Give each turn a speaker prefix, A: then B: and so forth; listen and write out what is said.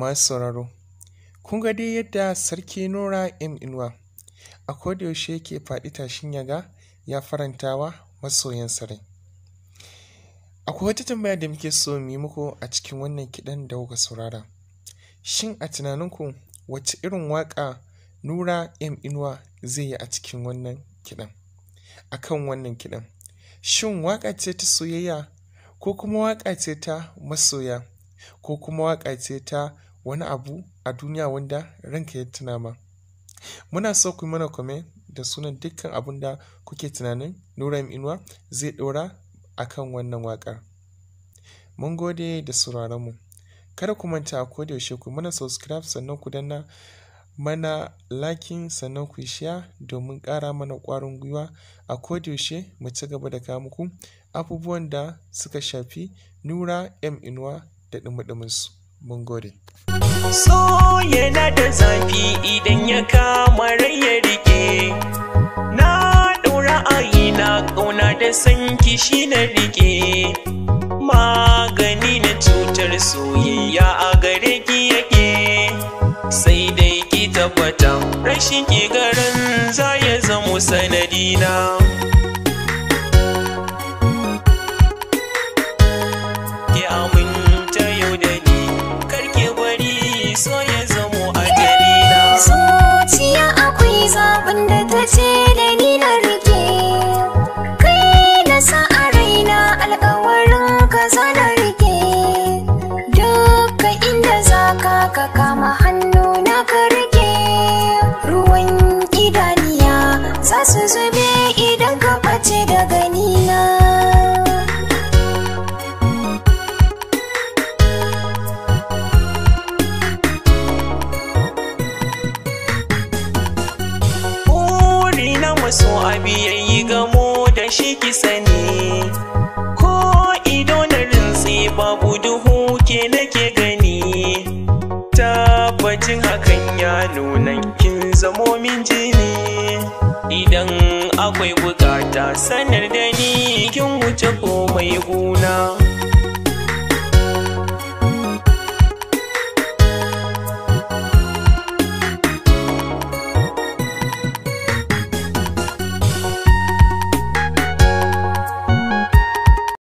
A: Masu sauraro, kun ga dai yadda Sarki Nura M Inuwa a kodayaushe yake faɗi tashin ya ga ya farantawa masoyansa rai. Akwai wata tambaya da muke so mu yi muku a cikin wannan kiɗan da kuka saurara. Shin a tunaninku wacce irin waƙa Nura M Inuwa zai yi a cikin wannan kiɗan? A kan wannan kiɗan. Shin waƙa ce ta soyayya ko kuma waƙa ce ta masoya ko kuma waƙa ce ta wani abu a duniya wanda ranka ya tuna ma? Muna so ku yi mana comment da sunan dukkan abun da kuke tunanin Nura M Inuwa zai ɗora a kan wannan waƙar. Mun gode da sauraronmu. Kada ku manta a kodayaushe ku mana subscribe, sannan ku danna mana liking, sannan ku yi share domin ƙara mana ƙwarin gwiwa a kodayaushe mu ci gaba da kawo muku abubuwan da suka shafi Nura M Inuwa da ɗumi-ɗuminsu. Mun gode.
B: So yana da zafi idan ya kama rai ya rike. Na ɗaura ayina ƙauna da san kishi na rike. Magani na cutar soyayya a gare ki yake. Sai dai ki tabbata rashin ki garin za ya zamo sanadina. Ki aminta yau da ni, kar ki bari so ya zamo ajalina.
C: Zuciya akwai zaɓin da ta ce da ni na rike. Kai na sa a raina alƙawarin ka za na rike. Dukka inda za ka ka kama hannu na ka rike. Ruwan idaniya za su zube idan ka ɓace da ganina.
B: Buri na maso abi yayi gamo da shi ki sani. Ko ido na rintsi babu duhu ke nake gani. Tabbacin hakan ya nuna kin zamo min jini. Idan akwai bukata sanar da ni, kin wuce komai guna.